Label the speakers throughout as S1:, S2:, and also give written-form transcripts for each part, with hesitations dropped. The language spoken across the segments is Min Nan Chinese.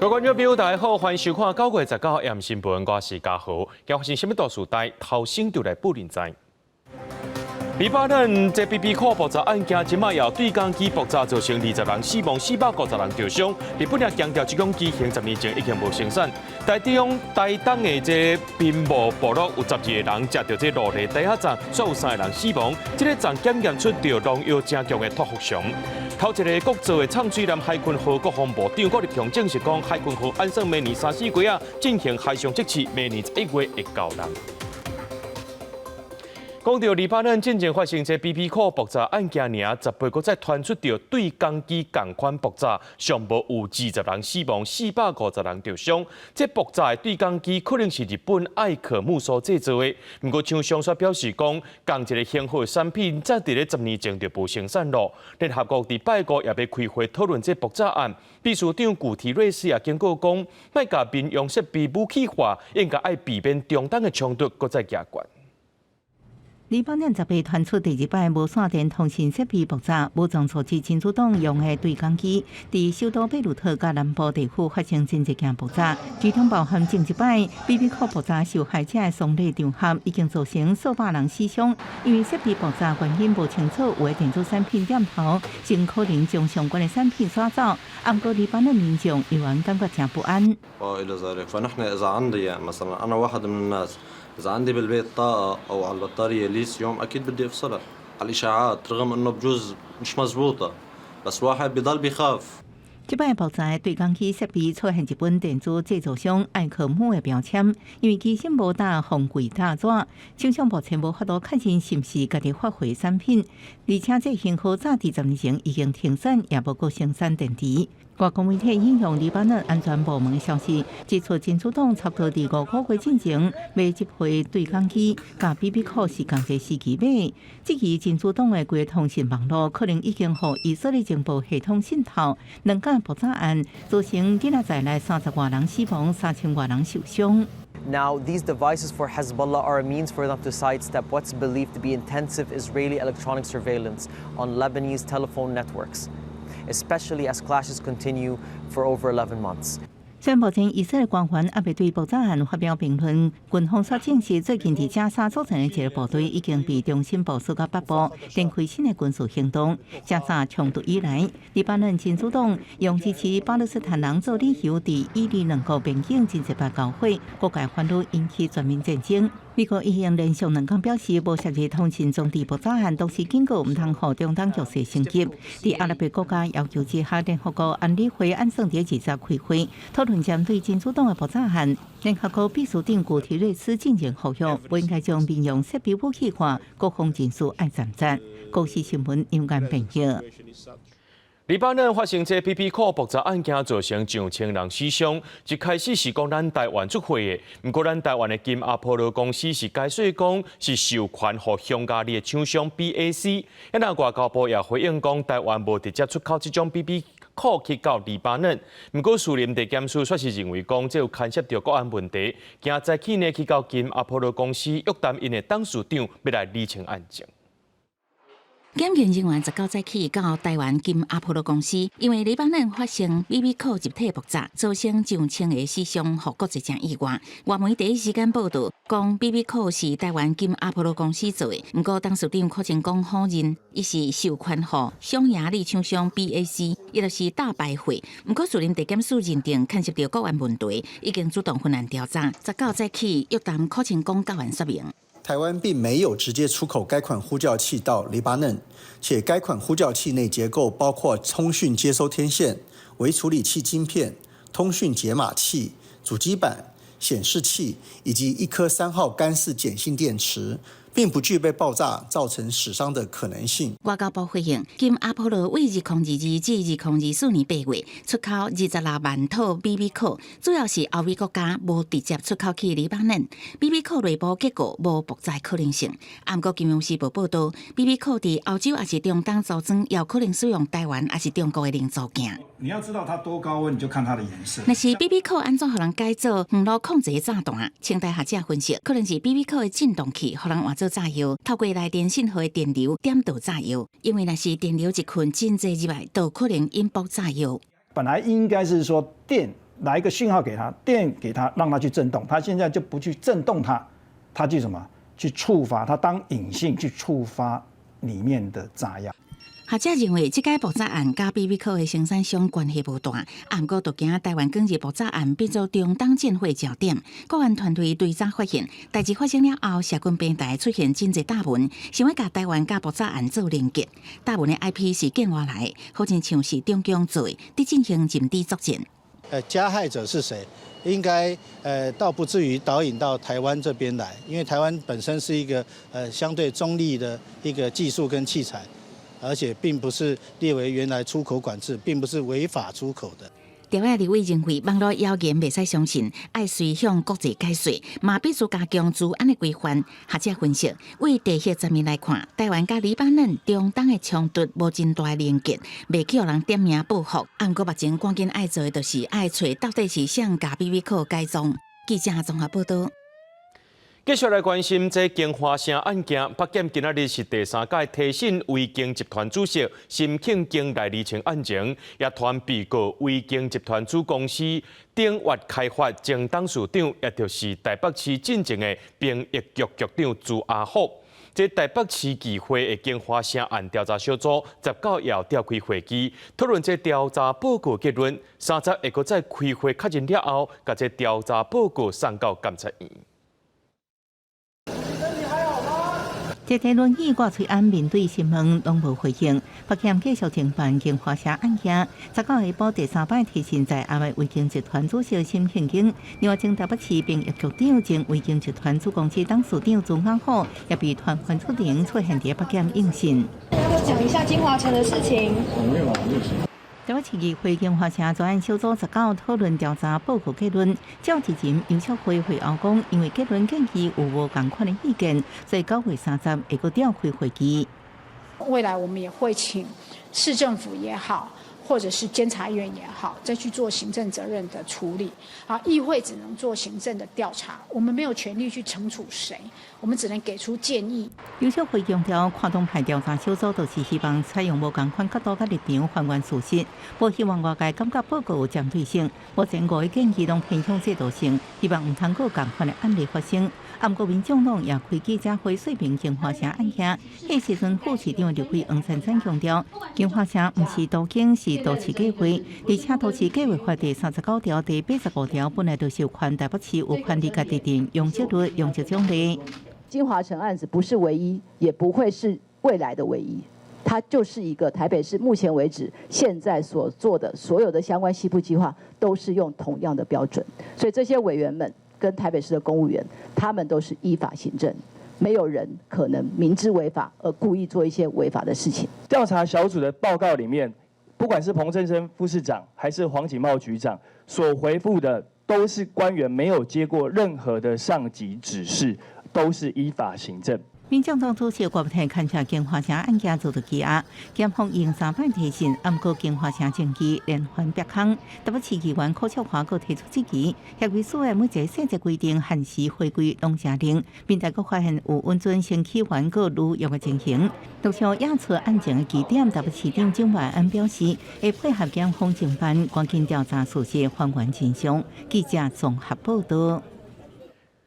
S1: 各位觀眾朋友，大家好，歡迎收看9月19號 AM 新聞，我是嘉豪。今發生什麼大事代，頭先就來報您知。黎巴嫩這 BB 扣爆炸案件，這擺又對講機爆炸造成20人死亡，450人著傷。日本也強調，這種機型10年前已經無生產。台中台東的這濱武部落有12個人食著這蘆薈袋仔粽，煞有三個人死亡。這個粽檢驗出著農藥誠強的托福蟲。頭一个國造的藏水艦海鯤號國防部長郭立強證實講，海鯤號按算明年三四月仔進行海上測試，明年1月會交納。講著黎巴嫩進前發生這 BB 扣爆炸案件，爾18閣再傳出著對講機仝款爆炸，上無有20人死亡，450人著傷。這爆炸的對講機可能是日本艾可木所製造的，毋過廠商煞表示講，仝一个型號的產品，早佇咧10年前就無生產囉。聯合國佇拜五也欲開會討論這爆炸案，秘書長古提瑞斯也警告講，莫共民用設備武器化，應該愛避免中東的衝突閣再加懸。
S2: 黎巴嫩18傳出第二擺無線電通訊設備爆炸，武裝組織真主黨用的對講機，佇首都貝魯特佮南部地區發生真濟件爆炸，其中包含前一擺 BB 扣爆炸受害者的喪禮場合，已經造成數百人死傷。因為設備爆炸原因無清楚，有的電子產品點頭，真可能將相關的產品刷走。毋過黎巴嫩民眾依然感覺誠不安。
S3: إذا عندي بالبيت طاقة أو على البطارية ليثيوم أكيد بدي أفصلها على الإشاعات، رغم إنه بجوز مش مزبوطة، بس واحد بضل بخاف。
S2: 這擺爆炸的對講機設備出現日本電子製造商艾可姆的標籤，因為機身無打防偽貼紙，廠商目前無法度確認是毋是家己發貨產品，而且這型號早佇10年前已經停產，也無閣生產電池。外國媒體引用黎巴嫩安全部門的消息，指出真主黨差不多佇5個月進前買這批對講機，佮 BB 扣是仝一个時期買。這支真主黨的規个通訊網路可能已經予以色列情報系統滲透。兩件爆炸案造成今仔在內30外人死亡，3000外人受傷。
S4: Now, these devices for Hezbollah are a means for them to sidestep what's believed to be intensive Israeli electronic surveillance on Lebanese telephone networks, especially as clashes continue for over 11 months.
S2: 雖然目前以色列官員猶未對爆炸案發表評論，軍方煞證實最近佇加沙作戰的一個部隊已經被重新部署到北部，展開新的軍事行動。加沙衝突以來，黎巴嫩真主黨用支持巴勒斯坦人做理由，佇以黎兩國邊境真濟擺交火，各界煩惱引起全面戰爭。美國已經連續兩工表示，無涉入通訊裝置爆炸案，同時警告毋通予中東局勢升級。佇阿拉伯國家要求之下，聯合國安理會按算佇20開會討論針對真主黨的爆炸案。聯合國秘書長古提瑞斯進前呼籲，不應該將民用設備武器化，各方人士愛站站。公視新聞楊間編譯。
S1: 黎巴嫩發生這 BB 扣爆炸案件，造成上千人死傷。一開始是講咱台灣出貨的，毋過咱台灣的金阿波羅公司是解釋講是授權予匈牙利的廠商 BAC。那外交部也回應講，台灣無直接出口這種 BB 扣去到黎巴嫩。毋過士林地檢署煞是認為講，這有牽涉著國安問題，今早起呢去到金阿波羅公司約談𪜶的董事長，欲來釐清案情。
S5: 檢驗人員19早起到台灣金阿波羅公司，因為黎巴嫩發生 BB 扣集體爆炸，造成上千个死傷，予國際誠意外。外媒第一時間報道講 BB 扣是台灣金阿波羅公司做的，毋過董事長柯清光否認，伊是授權予匈牙利廠商 BAC，伊就是大敗貨。毋過士林地檢署認定牽涉著國安問題，已經主動分案調查。19早起約談柯清光交案說明。
S6: 台灣並沒有直接出口該款呼叫器到黎巴嫩，且該款呼叫器內結構包括通訊接收天線、微處理器晶片、通訊解碼器、主機板、顯示器以及一顆3號乾式鹼性電池，並不具備爆炸造成死傷的可能性。
S5: 外交部回應，金阿波羅為2022至2024年8月出口26萬套 BB 扣，主要是歐美國家，無直接出口去黎巴嫩。BB 扣內部結構無爆炸可能性。毋過金融時報報道，BB 扣佇歐洲抑是中東組裝，也有可能使用台灣抑是中國的零組件。
S7: 你要知道它多高溫，你就看它的顏色。
S5: 若是 BB 扣按怎予人改做遠路控制的炸彈？清大學者分析，可能是 BB 扣的振動器，予人換做炸藥，透過來電信號的電流點著炸藥。因為若是電流一捆真濟入來，就可能引爆炸藥。
S7: 本來應該是說電來一個訊號給他，電給他，讓他去震動。他現在就不去震動它，他去什麼？去觸發，他當引信去觸發裡面的炸藥。
S5: 學者認為，這個爆炸案佮比比克的生產商關係無大，毋過就驚台灣捲入爆炸案變做中東戰火焦點。國安團隊追查發現，代誌發生了後，社群平台出現真濟貼文，想欲共台灣佮爆炸案做連結。貼文的 IP 是境外來的，好親像是中共做的，佇進行認知作戰。
S8: 加害者是誰？應該倒不至於導引到台灣這邊來，因為台灣本身是一個相對中立的一個技術跟器材。而且並不是列為原來出口管制，並不是違法出口的。
S5: 台灣立委認為網路謠言袂使相信，愛隨向國際解說，嘛必須加強資安的規範。學者分析，對地核層面來看，台灣佮黎巴嫩、中東的衝突無真大的連結，袂去予人點名報復。毋過目前趕緊愛做的，就是愛揣到底是誰共比比克改裝。記者綜合報道。
S1: 繼續來關心這京華城案件，北檢今仔日是第三擺提審維京集團主席沈慶京來釐清案情，也傳被告維京集團子公司鼎越開發前董事長，也就是台北市進前的兵役局局長朱阿虎。這台北市議會的京華城案調查小組19也召開會議，討論這調查報告結論。30會閣再開會確認了後，共這調查報告送到監察院。
S2: 這台輪椅掛喙罨面對詢問，攏無回應。北檢繼續偵辦京華城案件，19下晡第三擺提審在押的維京集團主席沈慶京，另外前台北市兵役局長前維京集團子公司董事長朱阿虎也被傳喚出庭出現佇北檢應訊。
S9: 要不要講一下京華城的事情？
S2: 台北市議會京華城專案小組19討論調查報告結論，召集人游錫堃會後講，因為結論建議有無仝款的意見，所以9月30會閣召開會議。
S9: 未來我們也會請市政府也好，或者是監察院也好，再去做行政責任的處理。啊，議會只能做行政的調查，我們沒有權力去懲處誰，我們只能給出建議。
S2: 游錫堃強調，跨黨派調查小組就是希望採用無仝款角度佮立場還原事實，無希望外界感覺報告有針對性。目前五個建議攏偏向制度性，希望毋通閣有仝款的案例發生。啊，毋過民眾黨也開記者會說明京華城案件，彼時陣副市長立委黃珊珊強調，京華城毋是都更，是都市計劃，而且都市計劃法第39條第85條本來就是有權台北市有權利家己定容積率、容積獎勵。
S10: 京華城案子不是唯一，也不會是未來的唯一，它就是一個台北市目前為止現在所做的所有的相關西部計劃，都是用同樣的標準，所以這些委員們跟台北市的公務員，他們都是依法行政，沒有人可能明知違法而故意做一些違法的事情。
S11: 調查小組的報告裡面，不管是彭振聲副市長還是黃錦茂局長所回覆的，都是官員沒有接過任何的上級指示，都是依法行政。
S2: 民眾黨主席郭台銘勘京華城案件做罈羈押，檢方用三擺提審，毋過京華城證據連番逼空。台北市議員柯巧華閣提出質疑，協議書的每一个細節規定限時回歸攏誠靈，平台閣發現有允准先起還閣履約的情形。陸續驗出案情的疑點，台北市長蔣萬安表示，會配合檢方偵辦，趕緊調查事實，還原真相。記者綜合報道。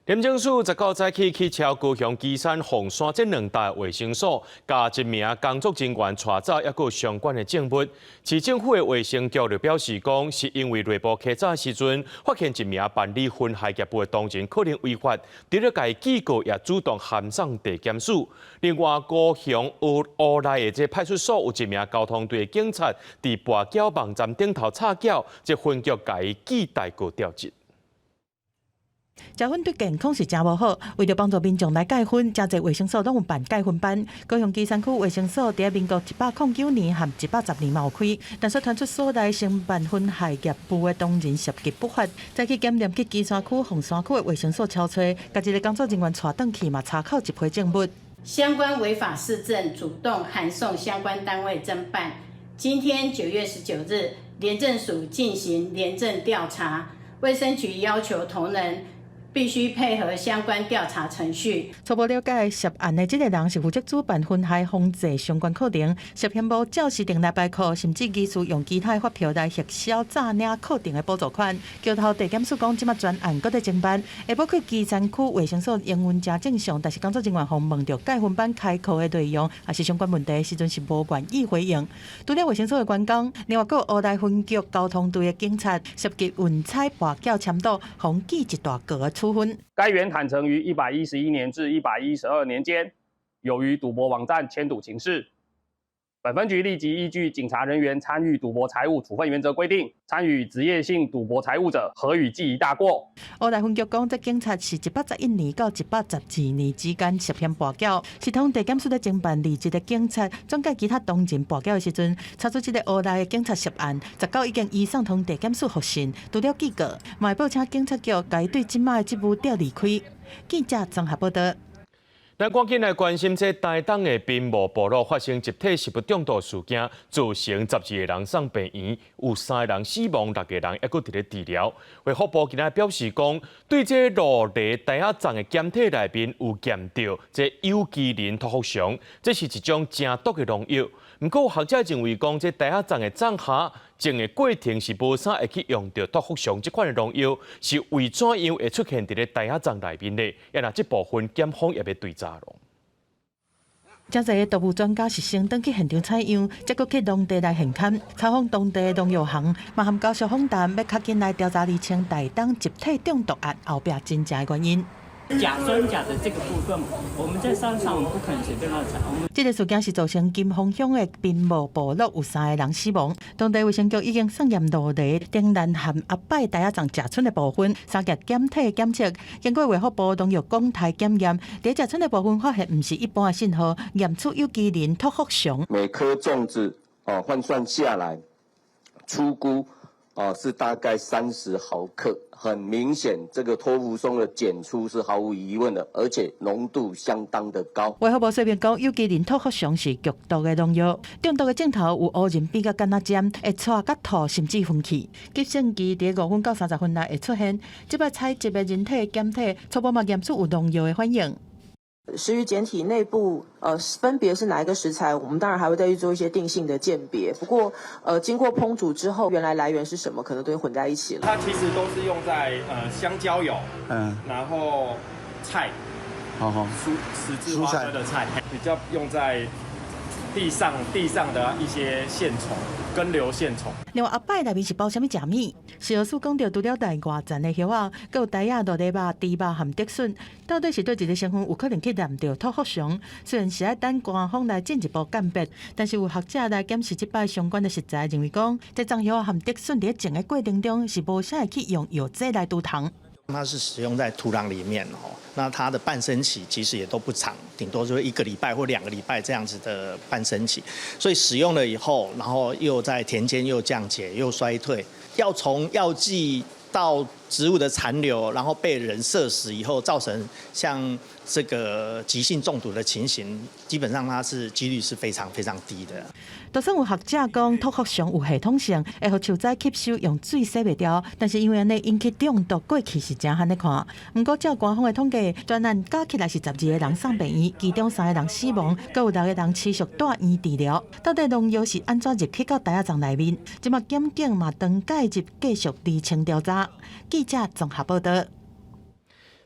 S1: 廉政署19早起去抄高雄旗山、鳳山這兩大衛生所，共一名工作人員帶走，抑閣有相關的證物。市政府的衛生局就表示講，是因為內部稽查時陣發現一名辦理分害業務的同仁可能違法，除了共伊警告，也主動函送地檢署。另外，高雄烏來的這派出所有一名交通隊的警察，佇跋筊網站頂頭插繳，這分局共伊記大過調職。
S12: 食薰對健康是誠無好，為著幫助民眾來戒薰，誠濟衛生所攏有辦戒薰班。高雄旗山區衛生所佇民國109年和110年嘛有開，但是傳出所內承辦薰害業務的同仁涉及不法，早起檢驗去旗山區、鳳山區的衛生所抄揣，共一个工作人員帶轉去嘛，查扣一批證物。
S13: 相關違法事證主動函送相關單位偵辦。今天9月19日，廉政署進行廉政調查，衛生局要求同仁必須配合相關調查程序。
S12: 初步了解，涉案的這个人是負責主辦粉害防治相關課程，涉嫌無照時程來排課，甚至疑似用其他的發票來核銷詐領課程的補助款。橋頭地檢署講，這馬專案閣佇偵辦，下晡去旗山區衛生所營運誠正常，但是工作人員予問著戒薰班開課的內容，抑是相關問題時陣是無願意回應。除了衛生所的員工，另外閣有烏來分局交通隊的警察涉及運彩跋筊簽賭，予記一大過的處分。
S14: 該員坦承於111年至112年間，有於賭博網站簽賭情事。本分局立即依據警察人員參與賭博財物處分原則規定，參與職業性賭博財物者，核予記一大過。
S12: 烏來分局講，這警察是111年到112年之間涉嫌跋筊，是通地檢署咧偵辦離職的警察，轉介其他同仁跋筊的時陣，查出這个烏來的警察涉案，19已經移送通地檢署複審，除了記過，嘛會報請警察局共伊對這馬的職務調離開。記者綜合報道。
S1: 咱趕緊來關心這台東的濱武部落發生集體食物中毒事件，造成12個人送病院，有三个人死亡，六個人猶閣佇咧治療。衛福部今仔表示講，對這蘆梨袋仔粽的檢體內面有驗著這有機磷托福松，這是一種誠毒的農藥。毋過有學者認為講，這袋仔粽的粽盒種的過程是無啥會去用著托福松這款的農藥，是為怎樣會出現佇咧袋仔粽內面呢？啊若這部分檢方也欲追查囉。
S12: 誠濟的毒物專家是先轉去現場採樣，才閣去農地來現勘，採訪當地的農藥行，嘛含教授訪談，欲較緊來調查釐清台東集體中毒案後壁真正的原因。
S15: 甲酸鉀的這個部分，我們在山上我們不可能隨便亂採。我們
S12: 這个事件是造成金峰鄉的濱武部落有三个人死亡，當地衛生局已經送驗蘆梨、頂蘭和阿拜袋仔粽食賰的部分，三件檢體檢測，經過衛福部農藥公台檢驗，佇食賰的部分發現毋是一般的信號，驗出有機磷托福松。
S16: 每顆粽子哦換算下來，初估哦是大概30毫克，很明顯，這個托福松的檢出是毫無疑問的，而且濃度相當的高。
S12: 衛福部說明講，有機磷托福松是劇毒的農藥，中毒的症頭有烏仁變甲矸仔尖，會掣佮吐，甚至昏去。急性期佇5分到30分內會出現。這擺採集的人體檢體初步嘛驗出有農藥的反應。
S17: 食魚檢體內部，分別是哪一個食材，我們當然還會再去做一些定性的鑑別。不過，經過烹煮之後，原來來源是什麼，可能都會混在一起了。
S18: 它其實都是用在香蕉油，然後菜，
S6: 好好，
S18: 蔬十字花科的菜，比較用在地上的一些線蟲。根瘤線蟲。
S12: 另外，阿拜內面是包啥物食物？食藥署講著，除了內外層的葉仔，閣有袋仔、蘆梨肉、豬肉和竹筍，到底是佗一个成分有可能去染著托福松？雖然是愛等官方來進一步鑑別，但是有學者來檢視這擺相關的食材，認為講，這粽葉和竹筍佇種的過程中是無啥會去用藥劑來除蟲。
S19: 它是使用在土壤裡面哦，那它的伴生期其實也都不長，頂多就是一個禮拜或2個禮拜這樣子的伴生期，所以使用了以後，然後又在田間又降解又衰退，要從藥劑到植物的殘留，然後被人攝食以後，造成像這個急性中毒的情形，基本上它是幾率是非常非常低的。
S12: 就算有學者講托福松有系統性，會予樹仔吸收，用水洗袂掉，但是因為按呢引起中毒過去是誠罕咧看。毋過照官方的統計，全案加起來是12個人送病院，其中三個人死亡，閣有六個人持續蹛院治療。到底農藥是按怎入去到袋仔粽內面？這馬檢警嘛當介入繼續釐清調查。記者綜合報道。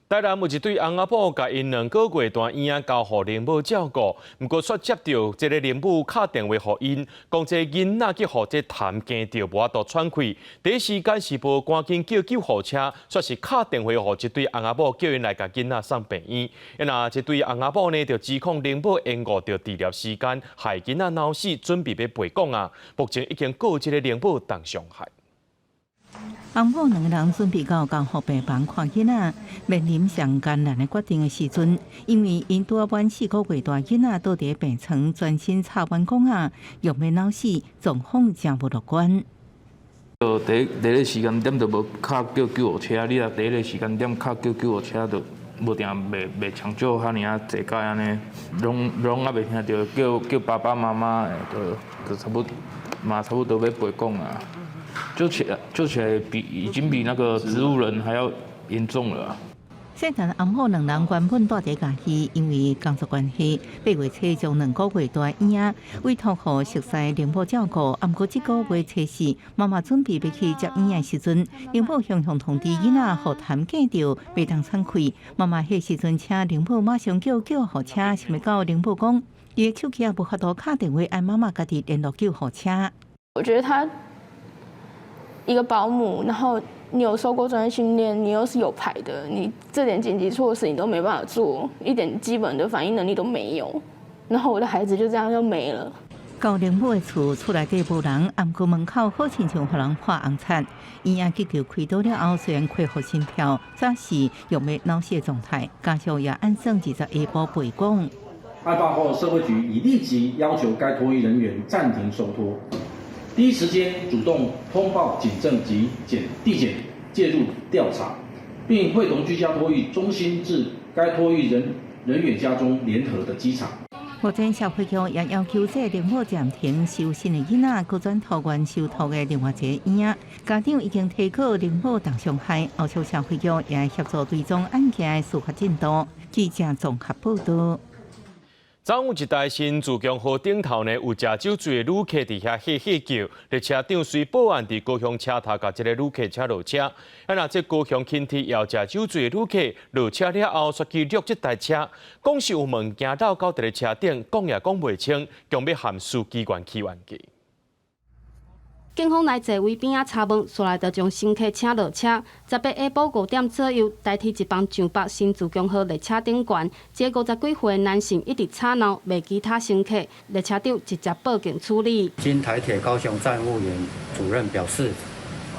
S1: 台南有一對翁仔某，共𪜶2個月大嬰仔交予奶母照顧，毋過卻接著這个奶母敲電話予𪜶，講這囡仔去予這痰驚著，無法度喘氣，第一時間是無趕緊叫救護車，卻是敲電話予這對翁仔某，叫𪜶來共囡仔送病院。若這對翁仔某呢，就指控奶母延誤著治療時間，害囡仔腦死，準備欲賠講啊。目前已經告這个奶母重傷害。
S2: 翁某兩个人準備到監護病房看囡仔，面臨上艱難的決定的時陣，因為𪜶拄仔滿4個月大囡仔倒佇病床，全身插滿管仔，欲腦死，狀況誠無樂觀。
S20: 就第一个時間點就無敲叫救護車，你若第一个時間點敲叫救護車，就無定袂搶救遐爾仔濟擺按呢，攏猶未聽著叫爸爸媽媽的，就差不嘛差不多欲陪講啊。救起來，救起來比已經比那個植物人還要嚴重了。
S2: 細漢翁某兩人原本住佇嘉義，因為工作關係，8月初將2個月大嬰仔委託予熟似奶母照顧。毋過這個月初四，媽媽準備欲去接嬰仔時陣，奶母雄雄通知囡仔予痰抻著，袂當喘氣。媽媽彼時陣請奶母馬上叫救護車，想欲到奶母講，伊的手機也無法度敲電話，愛媽媽家己聯絡救護車。
S21: 我覺得他一個保姆，然後你有受過專業訓練，你又是有牌的，你這點緊急措施你都沒辦法做，一點基本的反應能力都沒有，然後我的孩子就這樣就沒了。
S2: 到奶母的厝，厝內底無人，毋過門口好親像予人潑紅漆。醫院急救開刀了後，雖然恢復心跳，暫時用欲腦死的狀態。家屬也按算20下晡陪講。
S22: 案發後，社會局已立即要求該托育人員暫停收托。第一時間主動通報警政及檢地檢介入調查，並會同居家托育中心至該托育人員家中聯合的稽查。
S2: 目前社會局也要求這個奶母暫停收新的囡仔，閣轉托原受託的另外一个嬰仔。家長已經提告奶母重傷害，後續社會局也協助追蹤案件的司法進度。記者綜合報道。
S1: 昨昏有一台新自強號頂頭呢，有食酒醉的旅客佇遐嚇嚇叫，列車長隨報案佇高雄車頭共這个旅客請落車。啊，若這高雄輕鐵也食酒醉的旅客落車了後，煞去掠這台車，講是有物件落到佇咧車頂，講也講袂清，強欲含司機員起冤家。
S23: 警方來座位邊仔查問，紲來就將乘客請落車。18下晡5點左右，台鐵一班上北新自強號列車頂懸，這個50幾歲的男性一直吵鬧，罵其他乘客，列車長直接報警處理。
S24: 經台鐵高雄站務員主任表示，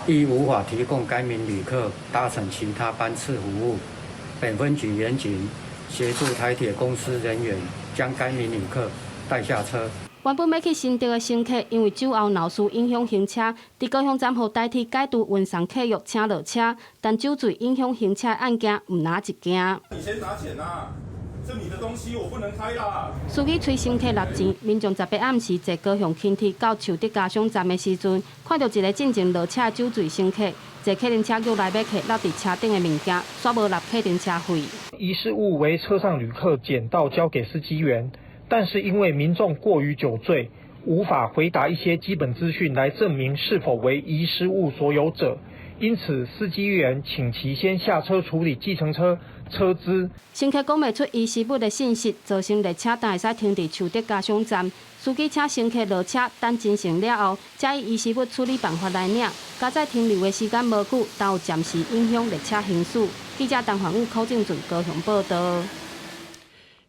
S24: 亦無法提供該名旅客搭乘其他班次服務。本分局員警協助台鐵公司人員將該名旅客帶下車。
S23: 原本欲去新竹的乘客，因為酒後鬧事影響行車，佇高雄站予台鐵解除運送客約請落車，但酒醉影響行車的案件毋但一件。
S25: 你先拿錢啊！這你的東西我不能開啦。
S23: 司機催乘客納錢，民眾18暗時坐高雄輕鐵到樹德嘉賞站的時陣，看著一个進前落車的酒醉乘客，坐客運車叫來欲客落佇車頂的物件，煞無納客運車費。
S26: 遺失物為車上旅客撿到交給司機員。但是因為民眾過於酒醉，無法回答一些基本資訊來證明是否為遺失物所有者，因此司機員請其先下車處理計程車車資。
S23: 乘客講袂出遺失物的信息，造成列車但會使停佇樹德嘉賞站。司機請乘客落車等真相了後，才以遺失物處理辦法來領。加載停留的時間無久，但有暫時影響列車行駛。記者陳宏宇、柯正俊高雄報道。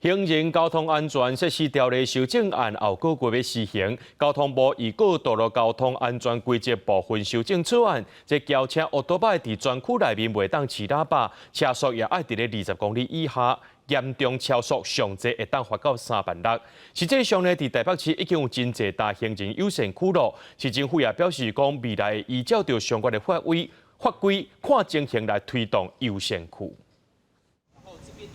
S1: 行人交通安全設施條例修正案後個月欲施行，交通部預告道路交通安全規則部分修正草案，這轎車烏多擺佇專區內面袂當飼喇叭，車速也愛佇咧20公里以下，嚴重超速上濟會當罰到3萬6。實際上呢，佇台北市已經有真濟搭行人優先區咯。市政府也表示講，未來會依照著相關的法規，看情形來推動優先區。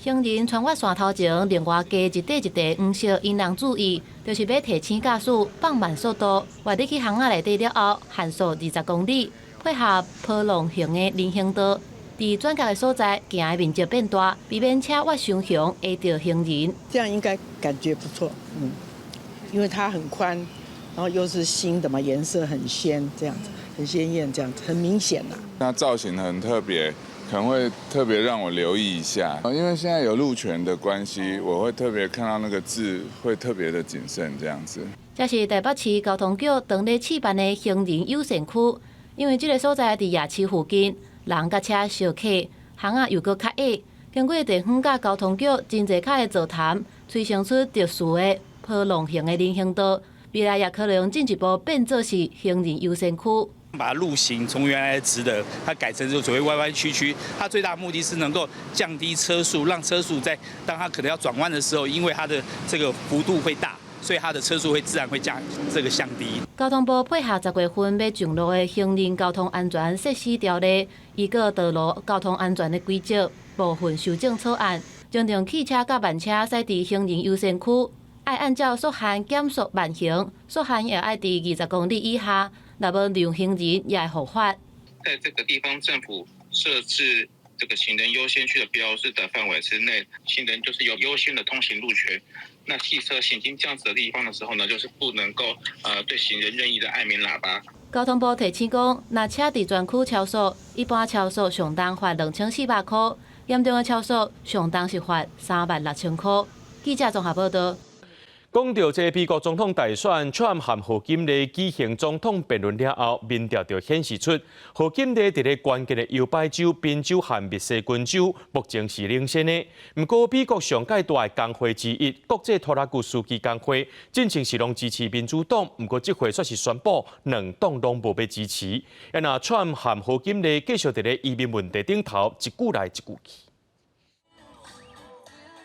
S27: 行人穿越線頭前，另外加一塊一塊黃色引人注意，就是欲提醒駕駛放慢速度。活入去巷仔內底了後，限速20公里，配合波浪形的人行道，佇轉角的所在，行的面積變大，避免車越傷雄會著行人。
S28: 這樣應該感覺不錯，因為它很寬，然後又是新的嘛，顏色很鮮，這樣子很鮮豔，這樣子很明顯啦。
S29: 那造型很特別。可能會特別讓我留意一下，因為現在有路權的關係，我會特別看到那個字，會特別的謹慎這樣子。
S27: 這是台北市交通局當咧試辦的行人優先區，因為這个所在佇夜市附近，人佮車相隔，巷仔又閣較矮。經過地方佮交通局真濟跤的座談，催生出特殊的波浪形的人行道，未來也可能進一步變做是行人優先區。
S30: 把路型從原來直的，它改成就所謂彎彎曲曲，它最大目的是能夠降低車速，讓車速在當它可能要轉彎的時候，因為它的這個幅度會大，所以它的車速會自然會降這個降低。
S27: 交通部配合10月份欲上路的行人交通安全設施條例，依據道路交通安全的規則部分修正草案，將重汽車佮慢車駛佇行人優先區，愛按照速限減速慢行，速限也愛佇20公里以下。若無讓行人也會予罰。
S31: 在這個地方政府設置
S3: 這個行人優先區的標誌的範圍之內，行人就是有優先的通行路權。那汽車行經這樣子的地方的時候呢，就是不能夠對行人任意的按鳴喇叭。
S27: 交通部提醒講，若車佇專區超速，一般超速上重罰2400箍，嚴重的超速上重是罰3萬6千箍。記者綜合報道。
S1: 講到這美國總統大選，川普和賀錦麗舉行總統辯論了後，民調就顯示出賀錦麗佇咧關鍵的搖擺州賓州和密西根州目前是領先的。毋過美國上蓋大的工會之一國際拖拉機司機工會，進前是攏支持民主黨，毋過這回卻是宣布兩黨攏無欲支持。啊若川普和賀錦麗繼續佇咧移民問題頂頭一句來一句去。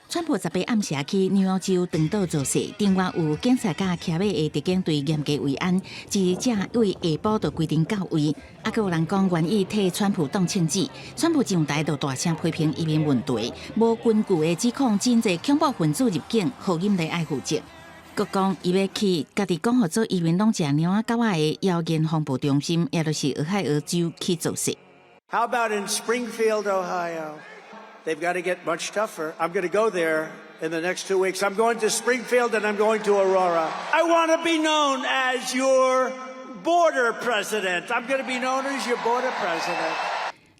S2: 川普18暗時去紐約州長島造勢，另外有警察佮騎馬的特警隊嚴格維安，一正為下晡就規定到位。啊，閣有人講願意替川普擋槍子。川普上台就大聲批評移民問題，無根據的指控真濟恐怖分子入境，賀錦麗愛負責。閣講伊欲去家己講予做移民攏食貓仔狗仔的謠言風暴中心，也就是俄亥俄州去造勢。
S4: How about in Springfield, Ohio? They've got to get much tougher. I'm going to go there in the next 2 weeks. I'm going to Springfield and I'm going to Aurora. I want to be known as your border president. I'm going to be known as your border president.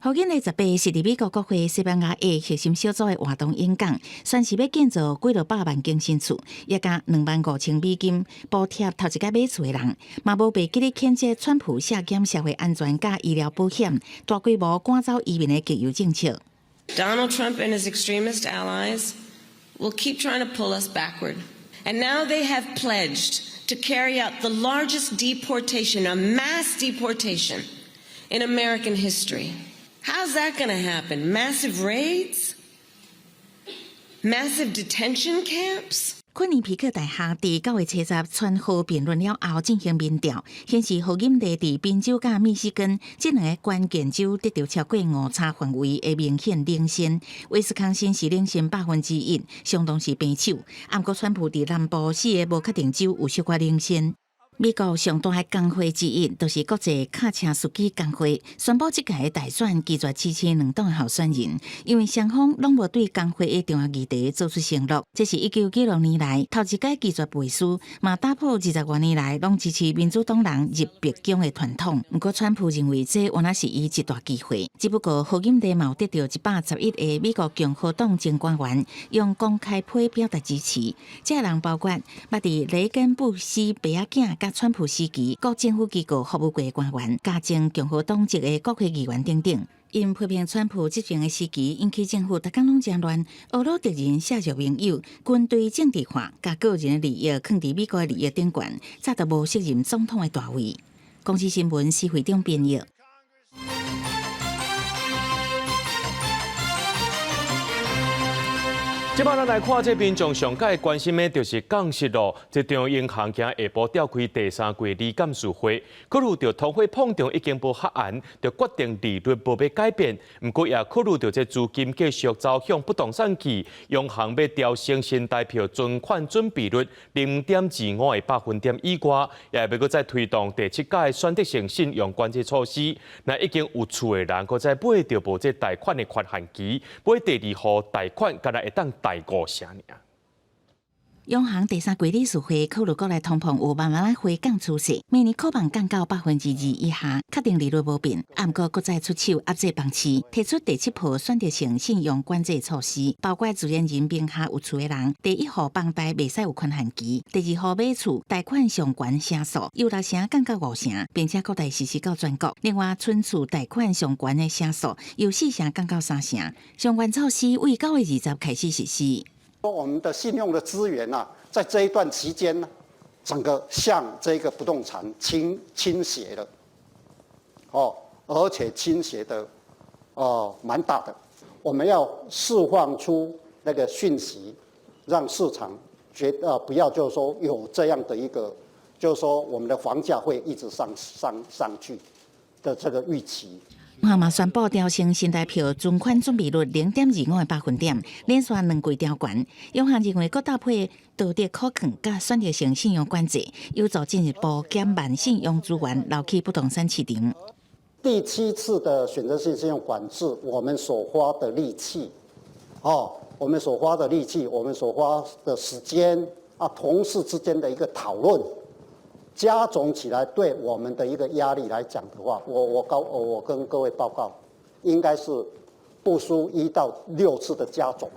S2: 賀錦麗18是佇美國國會西班牙裔核心小組的活動演講，宣示欲建造幾落百萬間新厝，也加25,000美金補貼頭一擺買厝的人，嘛無袂記咧譴責川普削減社會安全佮醫療保險，大規模趕走移民的極右政策。
S5: Donald Trump and his extremist allies will keep trying to pull us backward. And now they have pledged to carry out the largest deportation, a mass deportation in American history. How's that going to happen? Massive raids? Massive detention camps?
S2: 昆尼皮克大學佇9月70川賀辯論了後進行民調，顯示賀錦麗佇賓州佮密西根這兩个關鍵州得著超過誤差範圍的明顯領先。威斯康辛是領先1%，相當是平手。毋過川普佇南部四个無確定州有小可領先。美國上大的工會之一，就是國際卡車司機工會，宣布這屆的大選拒絕支持兩黨候選人，因為雙方攏無對工會的重要議題做出承諾。這是1996年來頭一擺拒絕背書，嘛打破20外年來攏支持民主黨人入白宮的傳統。毋過，川普認為這原來是伊一大機會。只不過，賀錦麗嘛有得著111個美國共和黨前官員用公開批表達支持，這人包括捌佇雷根、布希爸仔囝佮川普時期各政府機構服務過的官員，佮前共和黨籍的國會議員等等。𪜶批評川普執政的時期，引起政府逐工攏誠亂，呵咾敵人削弱盟友，軍隊政治化，共個人的利益囥佇美國的利益頂懸，早就無適任總統的大位。公視新聞施會長編譯。
S1: 這擺咱來看，這民眾上蓋關心的就是降息咯。這中央銀行今下晡召開第三季理監事會，考慮著通貨膨脹已經無合按，就決定利率無欲改變。毋過也考慮著這資金繼續走向不動產去，央行欲調升新台票存款準備率0.25個百分點以外，也欲閣再推動第七屆選擇性信用管制措施。若已經有厝的人，閣再買著無這貸款的寬限期，買第二戶貸款，敢若會當貸5成爾。
S2: 央行第三季理事會考慮國內通膨有慢慢仔回降趨勢，明年可望降到2%以下，確定利率無變。毋過閣再出手壓制房市，提出第七波選擇性信用管制措施，包括自然人名下有厝的人，第一戶房貸袂使有寬限期，第二戶買厝貸款上懸成數由6成降到5成，並且擴大實施到全國。另外，春厝貸款上懸的成數由4成降到3成，相關措施為9月20開始實施。
S7: 我們的信用的資源啊，在這一段期間呢，整個向這個不動產傾斜了，哦，而且傾斜的哦蠻大的。我們要釋放出那個訊息，讓市場覺得不要就是說有這樣的一個，就是說我們的房價會一直上去的這個預期。
S2: 央行嘛宣布調升新台票存款準備率0.25個百分點，連續兩季調懸。央行認為閣搭配道德可控佮選擇性信用管制，有助進一步減慢信用資源流去不動產市場。
S7: 第七次的選擇性信用管制，我們所花的力氣，哦，我們所花的力氣，我們所花的時間啊，同事之間的一個討論，加總起來，對我們的一個壓力來講的話，我跟各位報告，應該是不輸1到6次的加總。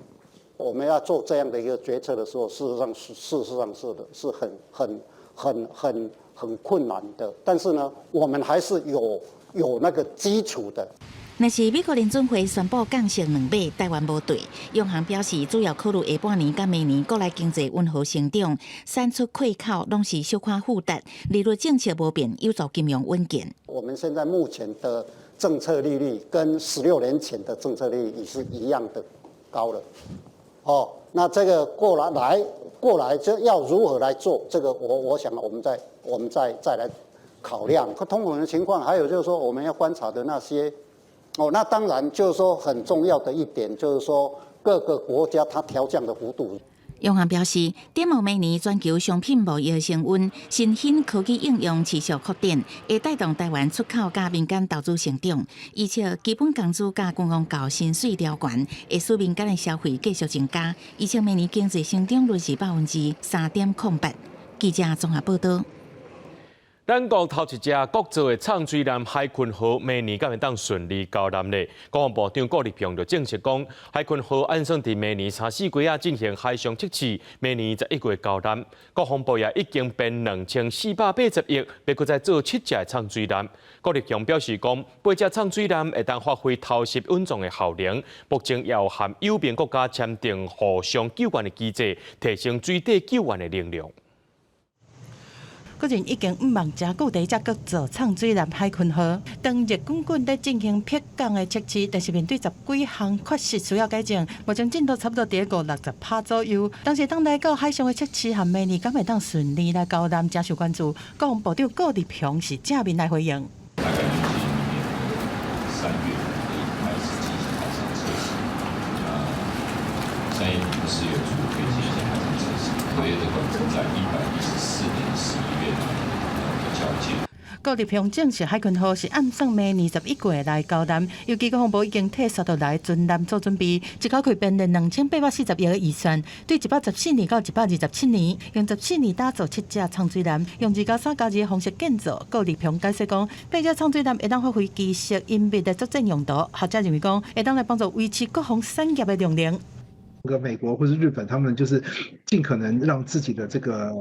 S7: 我們要做這樣的一個決策的時候，事實上是的，是很很很很很困難的。但是呢，我們還是有那個基礎的。
S6: 若是美國聯準會宣布降息2碼，台灣無綴。央行表示，主要考慮下半年佮明年國內經濟溫和成長，產出缺口攏是小可負擔，利率政策無變，有助金融穩健。
S7: 我們現在目前的政策利率跟16年前的政策利率也是一樣的高了。哦，那這個過來就要如何來做？這個我想我們再來考量通膨的情況，還有就是說我們要觀察的那些。哦，那當然就是說很重要的一點，就是說各個國家它調降的幅度。
S6: 央行表示，展望明年全球商品貿易升溫，新興科技應用持續擴展，會帶動台灣出口佮民間投資成長。而且基本工資佮軍公教薪水調懸，會使民間的消費繼續增加。預測明年經濟成長率是3.08%。記者綜合報道。
S1: 咱國頭一隻國造的藏水艦海鯤號，明年敢會當順利交艦咧？國防部長顧立雄就證實講，海鯤號按算佇明年三四月仔進行海上測試，明年11月交艦。國防部也已經編2480億，欲閣再做七隻藏水艦。顧立雄表示講，八隻藏水艦會當發揮偷襲穩裝的效能。目前也有和友盟國家簽訂互相救援的機制，提升水底救援的能力。
S12: 國人已經毋望誠久第一隻國造藏水艦海鯤號，當熱滾滾咧進行迫降的測試，但是面對十幾項缺失需要改進，目前進度差不多佇五六十趴左右。當時當來到海上的測試和明年敢會當順利來交艦，誠受關注。國防部長顧立雄是正面來回應。
S8: 大概就是明年3月可以開始進行海上測試。3月底4月初可以進行海上測試，合約的管制在114年11月的交接。
S12: 顧立雄證實，海鯤號是按算明年11月來交艦，尤其國防部已經替續落來軍艦做準備，一口氣編列2840億的預算，對114年到127年，用14年打造七隻藏水艦，用2+3+2的方式建造。顧立雄解釋講，八隻藏水艦會當發揮機械隱秘的作戰用途，學者認為講，會當來幫助維持國防產業的量能。
S9: 個美國或是日本，他們就是盡可能讓自己的這個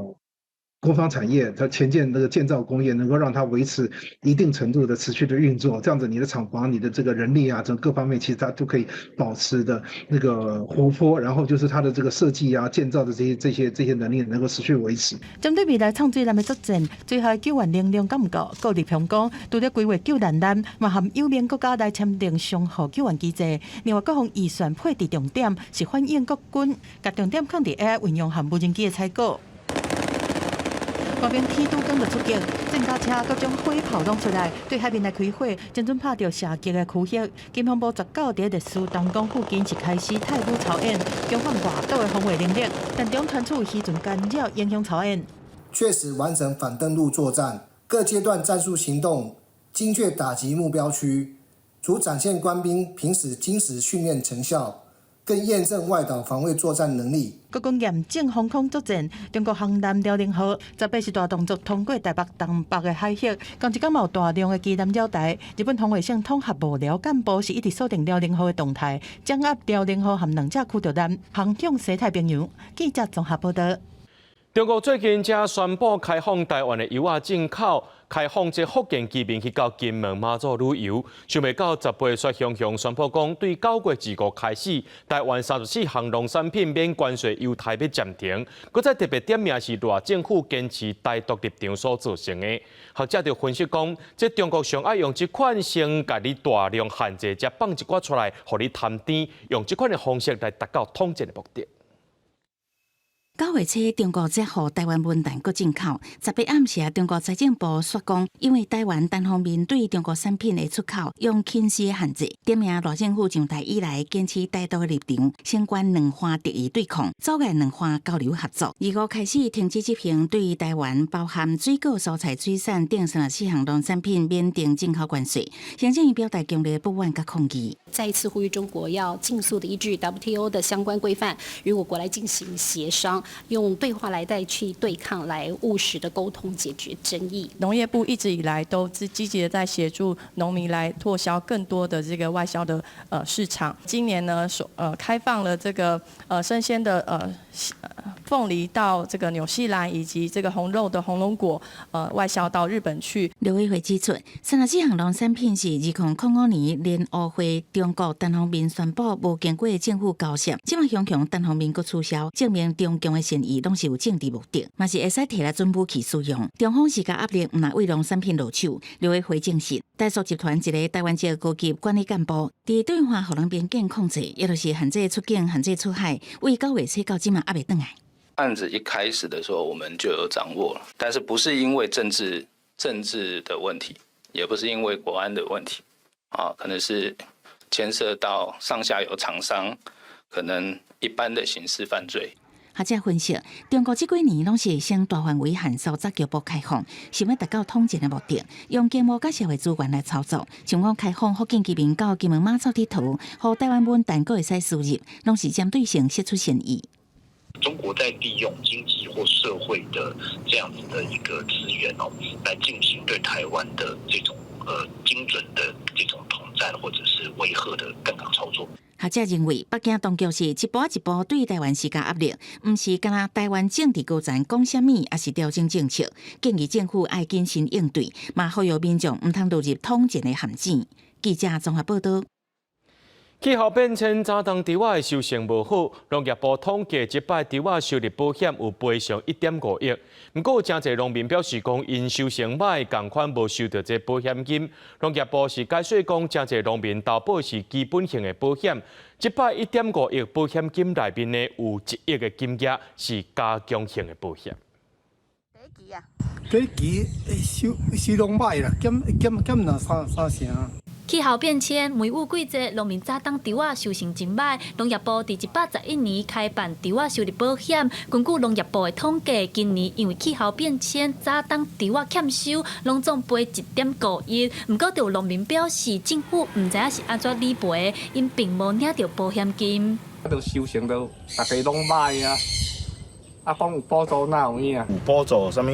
S9: 國防產業，它潛艦那個建造工業，能夠讓它維持一定程度的持續的運作，這樣子你的廠房、你的這個人力啊，這各方面其實它都可以保持的那個活潑，然後就是它的這個設計啊、建造的這些能力能夠持續維持。
S12: 針對未來藏水艦的作戰，最後救援能量敢毋夠？顧立雄講，除了規劃救難艦，嘛和友盟國家來簽訂相互救援機制。另外，國防預算配置重點是反映國軍，共重點放佇 AI 運用和無人機的採購。官兵天拄光就出擊，戰甲車各種火炮攏出來，對海面來開火，精準拍著射擊的區域。金風部19佇歷史東港附近是開始太武操演，強化外島的防衛能力，但中傳出漁船干擾影響操演。
S10: 確實完成反登陸作戰，各階段戰術行動，精確打擊目標區，除展現官兵平時精實訓練成效，更驗證外島防衛作戰能力。
S12: 國軍嚴正防空作戰，中國航艦遼寧號18是大動作通過台北東北的海域，仝一工有大量的機艦繞台。日本防衛省統合幕僚幹部是一直鎖定遼寧號的動態，掌握遼寧號和兩隻驅逐艦航向西太平洋。記者綜合報道。
S1: 中國最近才宣布開放台灣的油仔進口，開放這福建居民去到金門馬祖旅遊。想袂到18煞雄雄宣布講，對9月25開始，台灣34項農產品免關稅優待欲暫停。閣再特別點名是賴政府堅持台獨立場所造成的。學者就分析講，這中國上愛用這款先共你大量限制，才放一寡出來，予你貪甜，用這款的方式來達到統戰的目的。
S6: 9月初，中國才予台灣文旦閣進口。18暗時，中國財政部煞講，因為台灣單方面對中國產品的出口用輕視的限制，點名賴政府上台以來堅持台獨的立場，相關兩岸敵意對抗，阻礙兩岸交流合作。25開始停止執行對台灣包含水果、蔬菜、水產等34項農產品免徵進口關稅。行政院表達強烈不滿佮抗議，
S11: 再一次呼籲中國要盡速的依據 WTO 的相關規範，與我國來進行協商。用對話來代替對抗，來務實的溝通解決爭議。
S13: 農業部一直以來都是積極的在協助農民來拓銷更多的這個外銷的市場。今年呢，所開放了這個生鮮的鳳梨到這個紐西蘭，以及這個紅肉的紅龍果外銷到日本去。
S6: 陸委會指出，34項農產品是2005年聯奧會中國單方面宣布無經過政府交涉，這馬雄雄單方面閣取消，證明中共的善意攏是有政治目的，嘛是會使提來準武器使用。中方施加壓力，毋但對農產品落手。陸委會證實，台塑集團一个台灣籍高級管理幹部，佇對岸予人邊境控制，也就是限制出境、限制出海，為9月初到這馬猶未轉來。
S14: 案子一開始的時候，我們就有掌握了，但是不是因為政治的問題，也不是因為國安的問題，啊，可能是牽涉到上下游廠商，可能一般的刑事犯罪。
S6: 學者分析，中國這幾年攏是先大範圍限縮，再局部開放，想欲達到統戰的目的，用經貿佮社會資源來操作。像講開放福建居民到金門馬祖𨑨迌，予台灣文旦閣會使輸入，攏是針對性釋出善意。
S15: 中國在利用經濟或社會的這樣子的一個資源哦，來進行對台灣的這種精準的這種統戰或者是威嚇的槓桿操作。
S6: 學者認為，北京當局是一步一步對台灣施加壓力，毋是干焦台灣政治高層講啥物，抑是調整政策。建議政府愛謹慎應對，嘛呼籲民眾毋通落入統戰的陷阱。記者綜合報道。
S1: 氣候變遷，早冬稻仔的收成無好，農業部統計，這擺稻仔收入保險有賠償1.5億。毋過有誠濟農民表示講，𪜶收成䆀，仝款無收著這保險金。農業部是解說講，誠濟農民投保是基本型的保險，這擺1.5億保險金內面呢，有1億的金額是加強型的保險。
S16: 第一期收收攏䆀啦，減減減兩三三成。
S27: 氣候變遷，梅雨季節，農民早冬稻仔收成真䆀。農業部佇111年開辦稻仔收入保險，根據農業部的統計，今年因為氣候變遷，早冬稻仔欠收，攏總賠1.5億。毋過，就有農民表示，政府毋知影是按怎理賠，𪜶並無領著保險金。
S17: 都收成都大家攏䆀啊，啊講有補助哪有影？
S18: 有補助啥物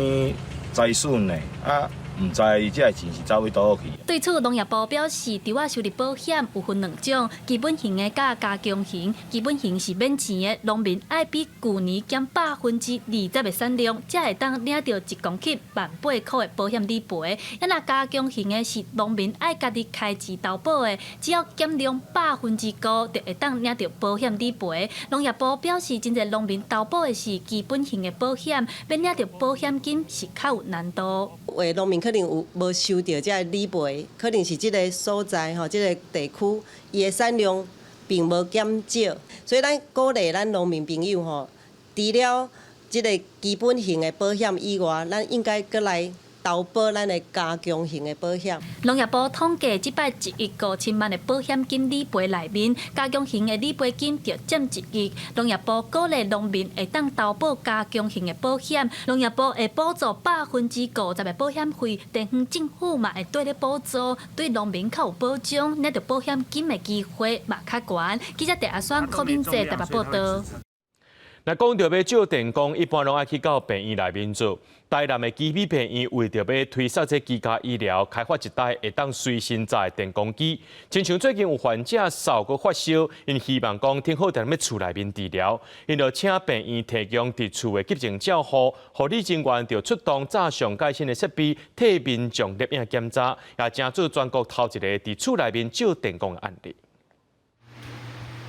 S18: 災損的啊？毋知這个錢是走去佗去。
S27: 對此，農業部表示，稻仔收入保險有分兩種，基本型的佮加強型。基本型是免錢的，農民愛比舊年減20%的產量，才會當領著一公頃18,000箍的保險理賠。啊，若加強型的是農民愛家己開錢投保的，只要減量5%，就會當領著保險理賠。農業部表示，真濟農民投保的是基本型的保險，欲領著保險金是較有難度。
S19: 有的農民可能有無收著這个理賠，可能是這个所在吼，這个地區伊的產量並無減少，所以咱鼓勵咱農民朋友吼，除了這个基本型的保險以外，咱應該閣來投保咱的加強型的保險。
S27: 農業部統計，這擺1億5千萬的保險金理賠內面，加強型的理賠金就佔1億。農業部鼓勵農民會當投保加強型的保險，農業部會補助50%的保險費，地方政府嘛會綴咧補助，對農民較有保障，領著保險金的機會嘛較懸。記者鄭阿雙、柯敏哲台北報道。
S1: 若講著欲照電工，一般攏愛去到病院內面做。台南的基美病院為著欲推捒這居家醫療，開發一台會當隨身載的電工機。親像最近有患者嗽閣發燒，𪜶希望講挺好佇咧厝內面治療，𪜶就請病院提供佇厝的急症照護，護理人員就出動早上蓋新的設備，替民眾攝影檢查，也成做全國頭一个佇厝內面照電工的案例。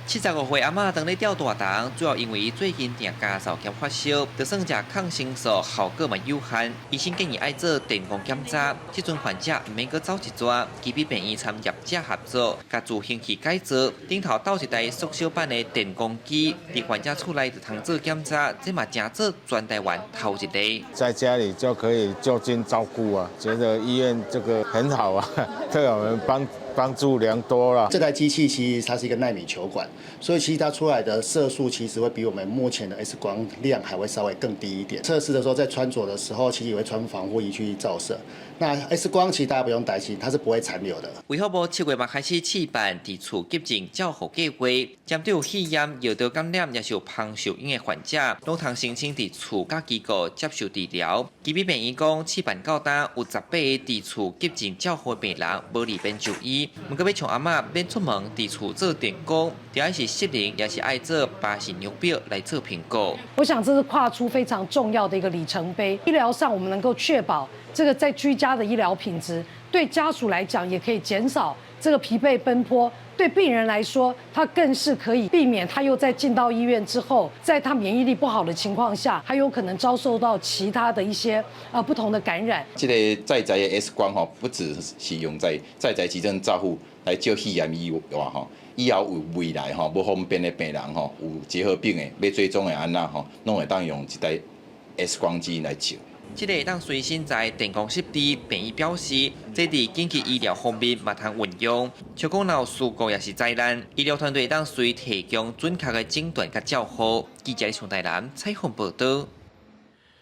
S20: 75歲阿嬤當咧吊大腸，主要因為伊最近定咳嗽兼發燒，就算食抗生素效果嘛有限，醫生建議愛做電光檢查。這陣患者毋免閣走一逝，基比病院參業者合作，共助行器改造，頂頭鬥一台縮小版的電光機，佇患者厝內就通做檢查，這嘛誠做全台灣頭一个。
S21: 在家裡就可以就近照顧啊，覺得醫院這個很好啊，對我們幫助良多啦。
S22: 這台機器其實它是一個奈米球管，所以其實它出來的射速其實會比我們目前的 X 光量還會稍微更低一點。測試的時候，在穿着的時候，其實也會穿防護衣去照射。那 X 光其實大家不用擔心，它是不會殘留的。
S20: 衛福部7月嘛開始試辦佇厝急症照護計劃，針對有肺炎、尿道感染，抑是有芳受影的患者，攏通申請佇厝佮機構接受治療。基比病院講，試辦到今有18個佇厝急症照護病人無利便就醫，毋過欲像阿嬤免出門佇厝做電工，著愛是失能，抑是愛做巴氏量表來做評估。
S23: 我想這是跨出非常重要的一個里程碑。醫療上，我們能夠確保這個在居家的醫療品質，對家屬來講也可以減少這個疲憊奔波；對病人來說，他更是可以避免他又再進到醫院之後，在他免疫力不好的情況下，還有可能遭受到其他的一些不同的感染。
S24: 這个在宅的 X 光吼，不只是用在在宅急症照護來照肺炎以外吼，以後有未來吼無方便的病人吼，有結核病的欲追蹤的按怎吼，攏會當用這台 X 光機來照。
S20: 這个會當隨身載電光設備，病院表示，這佇緊急醫療方面嘛通運用。像講若有事故抑是災難，醫療團隊會當隨提供準確的診斷佮照護。記者上台南採訪報導。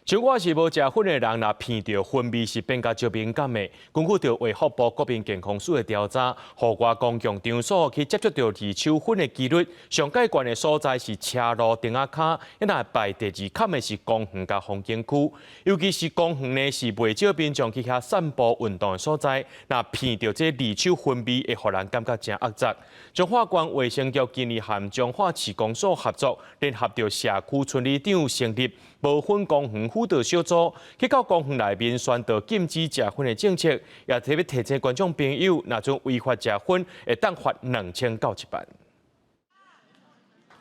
S1: 像我是無食薰的人，若鼻著薰味是變甲足敏感的。根據著衛福部國民健康署的調查，戶外公共場所去接觸著二手薰的幾率，上蓋懸的所在是車路燈仔跤，若排第二坎的是公園佮風景區。尤其是公園呢，是袂少民眾去遐散步運動的所在。若鼻著這二手薰味，會予人感覺誠壓抑。彰化縣衛生局今年和彰化市公所合作，聯合著社區村里長成立無薰公園輔導小組，去到公園內面宣導禁止食薰的政策，也特別提醒觀眾朋友，若準違法食薰，會當罰2000到1萬。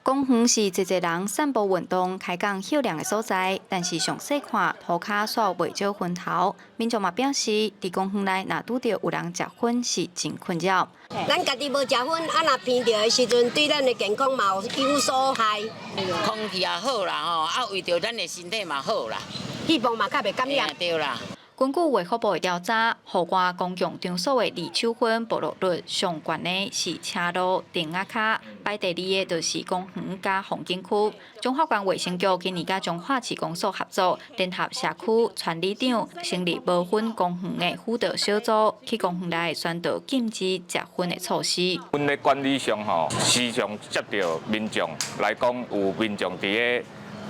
S25: 公園是濟濟人散步運動、開講歇涼的所在，但是詳細看塗跤煞袂少薰頭。民眾嘛表示，佇公園內若拄著有人食薰是真困擾。
S27: 咱家己無食薰，啊若鼻著的時陣，對咱的健康嘛有所害。
S26: 空氣也好啦吼，啊為著咱的身體嘛好啦，
S27: 希望嘛較袂感染。
S26: 對啦。
S25: 根據衛福部的調查，戶外公共場所的二手薰暴露率上懸的是車路、燈仔跤，排第二个就是公園佮風景區。彰化縣衛生局今年佮彰化市公所合作，聯合社區村里長成立無薰公園的輔導小組，去公園內宣導禁止食薰的措施。
S28: 阮咧管理上吼，時常接著民眾來講，有民眾佇咧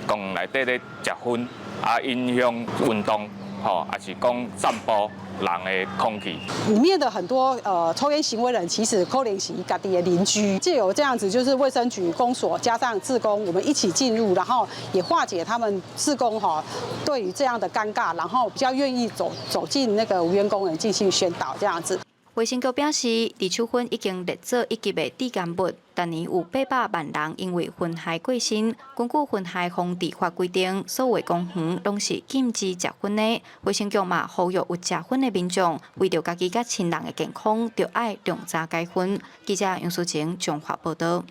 S28: 公園內底咧食薰，啊影響運動。吼，抑是講散步人的空氣。
S29: 裡面的很多抽菸行為人，其實可能是家己的鄰居，藉由這樣子，就是衛生局、公所加上志工，我們一起進入，然後也化解他們志工哈對於這樣的尷尬，然後比較願意走進那個無煙公園進行宣導，這樣子。
S25: 衛生局表示，二手薰已經列做一級的致癌物，逐年有800萬人因為薰害過身。根據薰害防治法規定，所有公園攏是禁止食薰的。衛生局嘛呼籲有食薰的民眾，為著家己佮親人的健康，著愛量早戒薰。記者楊淑晴彰化報導。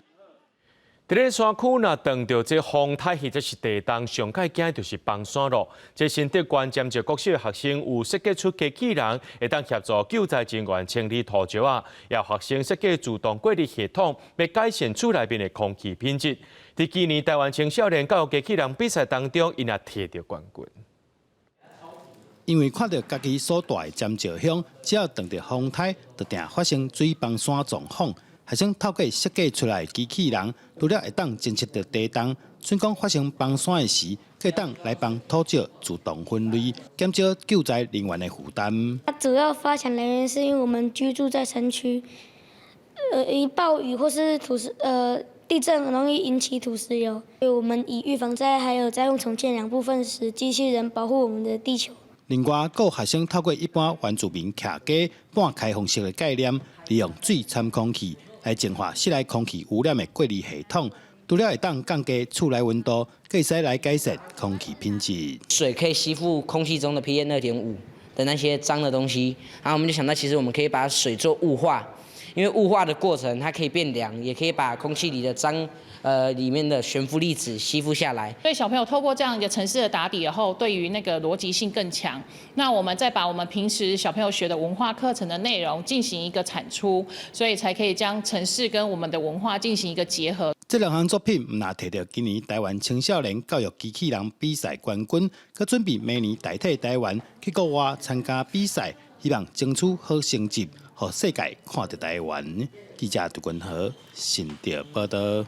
S1: 佇咧山區，若碰著這風颱或者是地動，上蓋驚就是崩山咯。這新竹縣尖石國小學生有設計出機器人，會當協助救災人員清理土石仔，也有學生設計自動過濾系統，欲改善厝內面的空氣品質。佇今年台灣青少年教育機器人比賽當中，𪜶也提著冠軍。
S30: 因為看著家己所蹛的尖石鄉，只要碰著風颱，就定發生水崩山狀況。學生透過設計出來的機器人，除了會當偵測著地動，準講發生崩山的時，會當來幫土石自動分類，減少救災人員的負擔。
S31: 主要發想來源是因為我們居住在山區，一暴雨或是地震很容易引起土石流，所以我們以預防災害還有災後重建兩部分，使機器人保護我們的地球。
S30: 另外，閣有學生透過一般原住民徛家半開放式的概念，利用水摻空氣，來淨化室內空氣污染的過濾系統，除了會當降低厝內溫度，閣會使來改善空氣品質。
S31: 水可以吸附空氣中的 PM 2.5的那些髒的東西，然後我們就想到，其實我們可以把水做霧化，因為霧化的過程它可以變涼，也可以把空氣裡的髒，裡面的懸浮粒子吸附下來。
S2: 所以小朋友透過這樣一個程式的打底以後，對於那個邏輯性更強。那我們再把我們平時小朋友學的文化課程的內容進行一個產出，所以才可以將程式跟我們的文化進行一個結合。
S30: 這兩項作品毋但提著今年台灣青少年教育機器人比賽冠軍，閣準備明年代替台灣去國外參加比賽，希望爭取好成績，予世界看著台灣。記者杜君和新竹報道。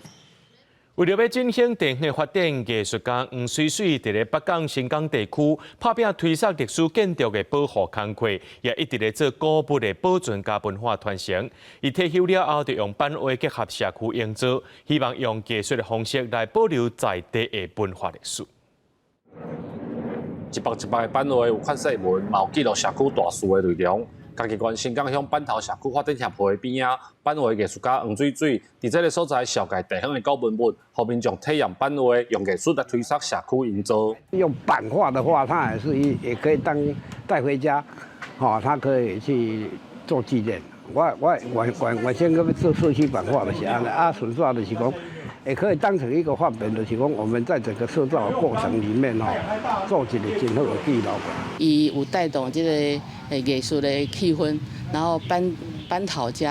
S1: 為著欲振興地方發展，藝術家黃水水佇咧北港新港地區拍拚推捒歷史建築的保護工課，也一直咧做古物的保存佮文化傳承。伊退休了後，就用版畫結合社區營造，希望用藝術的方式來保留在地的文化歷史。
S3: 一幅一幅的版畫有勸世文，嘛有記錄社區大事的內容。嘉義縣新港鄉板頭社區發展協會邊仔，版畫藝術家黃水水，佇這个所在紹介地方的古文物，予民眾體驗版畫，用藝術來推捒社區營造。
S4: 用版畫的話，它也是一也可以當帶回家，吼，它可以去做紀念。我先個做社區版畫就是按呢，啊，純粹就是講，也可以當成一個範本，就是講我們在整個塑造的過程裡面吼，做一個真好的記錄。
S5: 伊有帶動這個藝術的氣氛，然後板頭遮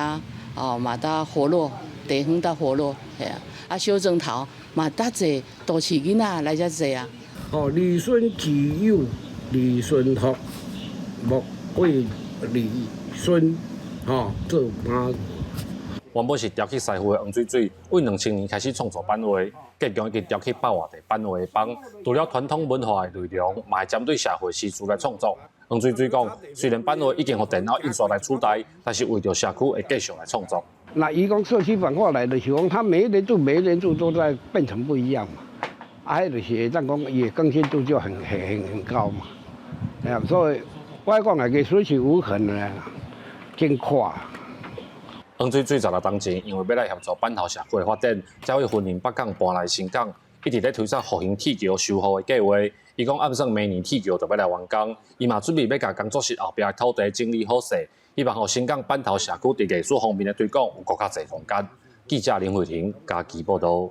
S5: 哦嘛較活絡，地方較活絡，嘿啊，啊小莊頭嘛較濟都市囡仔來遮濟啊。
S4: 哦，李孫己幼，李孫福，莫為李孫，吼做伴。
S3: 原本是雕刻師傅的黃水水，為2000年開始創作版畫，隔強已經雕刻百外塊版畫枋。除了傳統文化的內容，嘛會針對社會時事來創作。黃水水講，雖然版畫已經予電腦印刷來取代，但是為著社區會繼續來創作。
S4: 那伊講社區版畫來的是講，它每一年度每一年度都在變成不一樣嘛，啊，彼就是會當講伊的更新度就很很很很高嘛。哎呀，所以我講的藝術是無痕的，真快。
S3: 黃水水16冬前，因為欲來協助板頭社區的發展，才會雲林北港搬來新港，一直咧推捒復興鐵橋修復的計劃。伊講按算明年鐵橋就欲來完工，伊嘛準備欲共工作室後壁的土地整理好勢，希望予新港板頭社區佇藝術方面的推廣有閣較濟空間。記者林慧婷嘉義報導。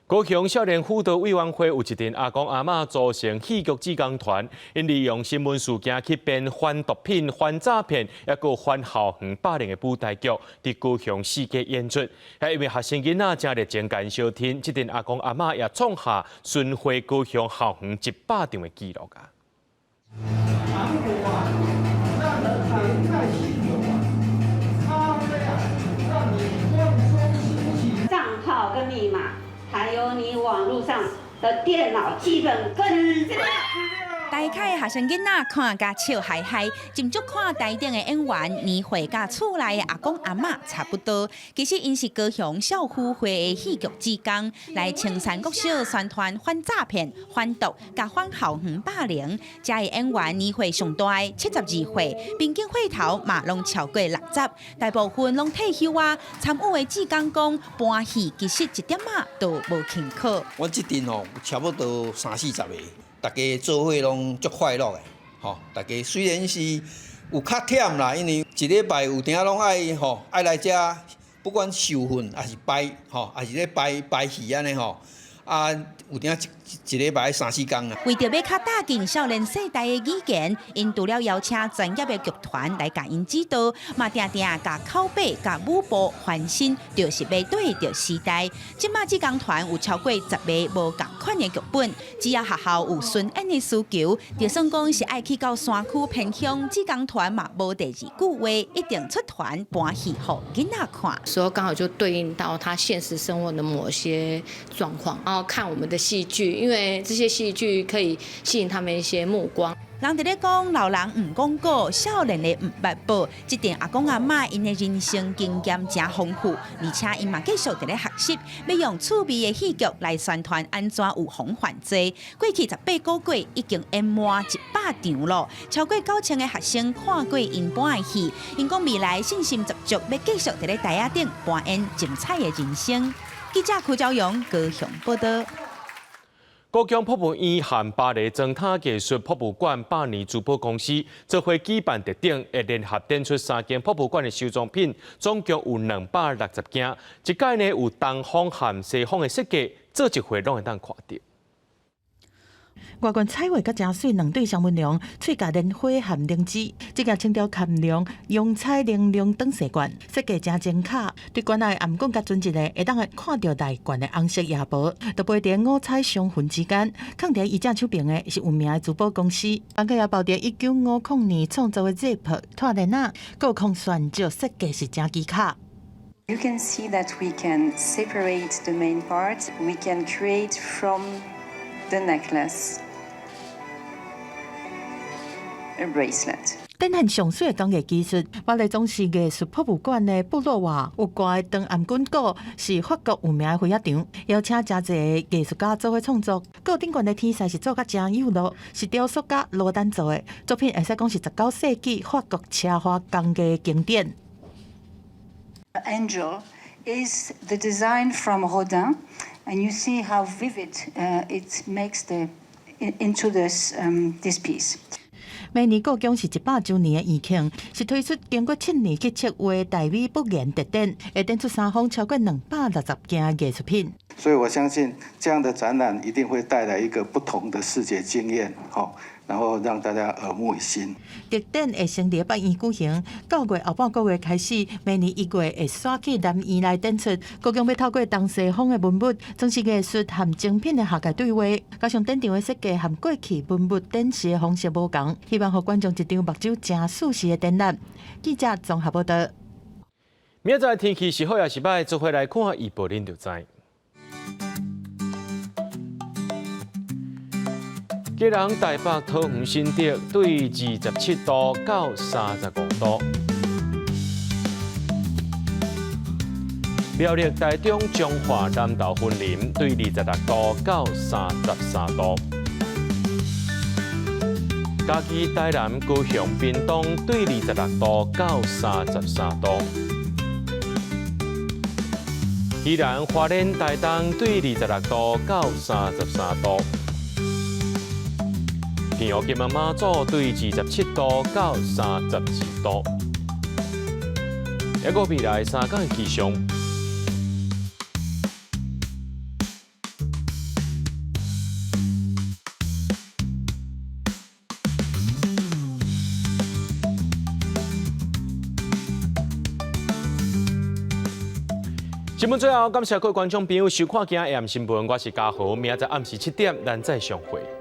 S1: 高雄少年輔導委員會有一陣阿公阿嬤組成戲劇志工團，𪜶利用新聞事件去編反毒品、反詐騙，抑閣反校園霸凌的舞台劇，佇高雄四界演出。因為學生囡仔誠熱情共𪜶相挺，這陣阿公阿嬤也創下巡迴高雄校園100場的紀錄啊！
S16: 糖果啊，讓人甜在心有啊，咖啡啊，讓你放鬆心情。
S7: 帳號跟密碼。還有你網路上的電腦基本個人資料。
S6: 大開的學生囡仔看甲笑嘻嘻，斟足看台頂的演員年歲佮厝內的阿公阿嬤差不多。其實𪜶是高雄少輔會的戲劇志工，來青山國小宣傳反詐騙、反毒、佮反校園霸凌。遮的演員年歲上大72歲，平均歲頭嘛攏超過60，大部分攏退休啊。參與的志工講，搬戲其實一點仔都無輕巧。
S8: 阮這陣吼，差不多三四十个。大家做伙攏足快樂的，吼！大家雖然是有較忝啦，因為一禮拜有當攏愛吼愛來遮，不管受訓抑是排吼，抑是咧排排戲按呢吼。啊，有當一禮拜三四工啊。
S6: 為著欲較貼近少年世代的語言，𪜶除了邀請專業的劇團來共𪜶指導，嘛定定共口白、共舞步翻新，就是欲對著時代。這馬志工團有超過10个無仝款的劇本，只要學校有巡演的需求，就算講是愛去到山區偏鄉，志工團嘛無第二句話，一定出團搬戲予囡仔看。
S9: 所以剛好就對應到他現實生活的某些狀況，然後看我們的戲劇，因為這些戲劇可以吸引他們一些目光。
S10: 人佇咧講老人毋講古，少年的毋捌寶。這陣阿公阿嬤𪜶的人生經驗誠豐富，而且𪜶嘛繼續佇咧學習，欲用趣味的戲劇來宣傳按怎預防犯罪。過去18個月已經演滿100場咯，超過9000个學生看過𪜶搬的戲。𪜶講未來信心十足，欲繼續佇咧台仔頂扮演精彩的人生。記者柯昭陽高雄報道。
S1: 故宮博物院和巴黎鑽塔藝術博物館百年珠寶公司做伙舉辦特展，會聯合展出三間博物館的收藏品，總共有260件。這擺呢有東方和西方的設計，做一回攏會當看著。
S11: 外觀彩畫閣誠媠，兩對雙門龍，喙頰蓮花含靈芝，這件清朝乾隆用彩玲瓏長勢罐，設計誠精巧。對罐內頷頸較準一个，會當會看著內罐的紅色夜寶，就飛佇五彩雙雲之間。囥佇伊正手爿的是有名的珠寶公司，包括也包佇1950年創造的 Zip 拖鏈仔，閣有空鑽石設計是誠機巧。
S12: You can see that we can separate the main part. We can create from the necklace a bracelet.
S11: 展現上媠的工藝技術，巴黎總是藝術博物館的布洛瓦有掛的長頷頸鼓是法國有名的花仔場，邀請誠濟藝術家做伙創作。鼓頂懸的天使是做甲誠幼咯，是雕塑家羅丹做的作品，會使講是19世紀法國奢華工藝經典。
S12: Angel is the design from Rodin, and you see how vivid it makes the into this piece.
S11: 明年故宮是100週年的院慶，是推出經過7年去策劃大美不言特展，會展出三方超過260件藝術品。
S13: 所以我相信這樣的展覽一定會帶來一個不同的視覺經驗，吼，然後讓大家耳目一新。
S11: 特展會先佇北院舉行，9月後半個月開始，明年1月會徙去南院來展出。故宮欲透過東西方的文物、裝飾藝術和精品的學界對話，加上展場的設計和過去文物展示的方式無仝，希望予觀眾一張目睭誠舒適的展覽。記者綜合報道。
S1: 明仔載天氣是好抑是䆀，做伙來看預報，恁就知。基隆、台北、桃園、新竹對27度到35度；苗栗、台中、彰化、南投、雲林對26度到33度；嘉義、台南、高雄、屏東對26度到33度；宜蘭、花蓮、台東對26度到33度。澎湖、金門、馬祖對27度到32度。抑閣未來3工氣象。新聞最後，感謝各位觀眾朋友收看今仔暗新聞，我是嘉豪，明仔載暗時7點，咱再相會。